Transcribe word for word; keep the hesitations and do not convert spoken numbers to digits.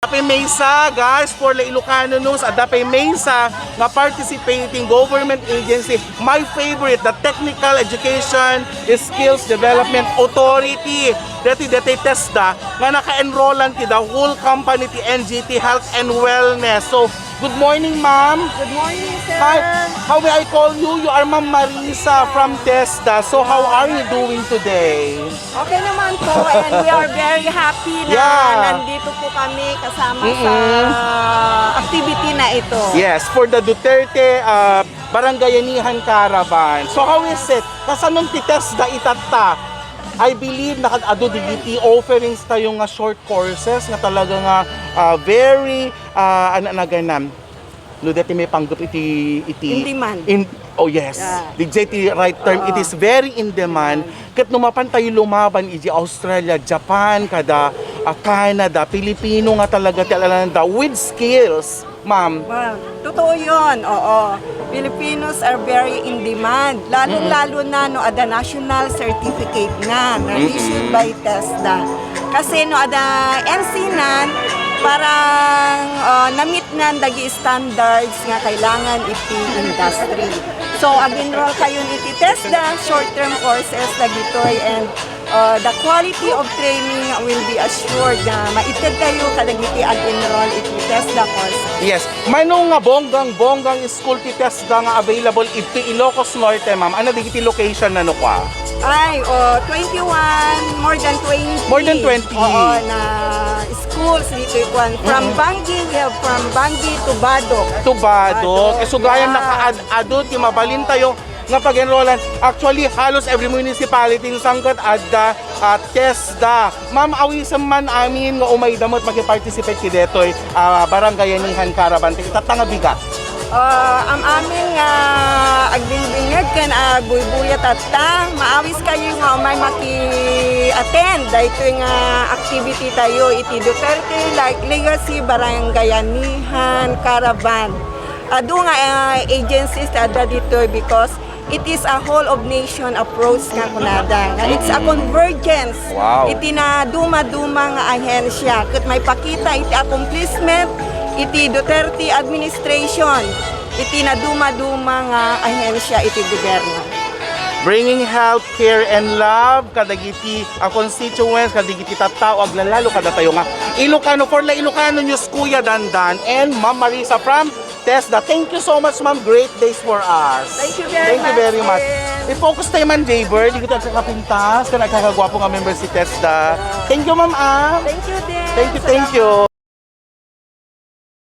Pay maysa, guys, for the Ilocano News, adda pay maysa nga participating government agency, my favorite, the Technical Education Skills Development Authority. Dati, dati TESDA, nga naka-enrollan ti the whole company ti N G T Health and Wellness. So, good morning, ma'am. Good morning, sir. Hi. How may I call you? You are Ma'am Marisa from TESDA. So, how are you doing today? Okay naman po, and we are very happy na Yeah. nandito po kami kasama sa Mm-mm. activity na ito. Yes, for the Duterte, uh, Barangayanihan Caravan. So how is it? Kasanon ti TESDA itatta? I believe nakad-adu digiti offerings tayo nga short courses nga talaga nga, uh, very, uh, ano, ano, ganun. No, dati may panggap iti, iti In demand. In, oh yes. Yeah. Di jay ti right term, it Oo. is very in demand. Ket no mapan tayo lumaban iti Australia, Japan, kada, ah, Canada, Pilipino nga talaga ti alananda with skills, ma'am. Well, totoo yun, oo. Filipinos are very in demand. Lalo-lalo na no ada national certificate na, na Mm-mm. issued by TESDA. Kasi no ada N C nan, parang, ah, na-meet nan dagi standards nga kailangan iti industry. So, ag-enroll kayo iti TESDA, short-term courses dagitoy, and, uh, the quality of training will be assured nga maited kayo kadagiti ag-enroll iti TESDA courses. Yes. Mano nga bonggang-bonggang school ti TESDA nga available iti Ilocos Norte, ma'am? Ano dagiti location na no kwa? Ay, oh, twenty-one, more than twenty. More than twenty. Oo, na schools dito, kwan. From Mm. Bangui, we have from Bangui to Badoc. To Badoc. Badoc, Isugayan yeah. nakaad-ado ti mabalin tayo nga pag-enrollan. Actually, halos every municipality nga sangkot adda, ah, TESDA. Ma'am, awisan man amin nga umayda met makiparticipate ti detoy, ah, Barangayanihan Caravan. Ti itatta nga bigat. Ah, am-amin nga agbigbinged ken agbuybuya tatta, maawis kayo nga umay maki-attend daytoy nga activity tayo iti Duterte Le-, Legacy Barangayanihan Caravan. Adu nga, ah, agencies ti adda ditoy because it is a whole of nation approach nga kunada. Nga it's a convergence Wow. iti nadumaduma nga ahensya ket maipakita iti accomplishment iti Duterte administration iti nadumaduma nga ahensya iti gobyerno. Bringing health care and love kadagiti a constituents, kadagiti tattao, aglalalo kadatayo nga Ilocano for La Ilocano News, Kuya Dandan and Ma'am Marisa from TESDA. Thank you so much, ma'am. Great days for us. Thank you very Thank you much very much. din. I-focus tayo man, Jaybird. Dito agkakapintas, kan agkakagwapo nga member si TESDA. Thank you, ma'am, ah. Thank you din. Thank you, thank you. Salamat.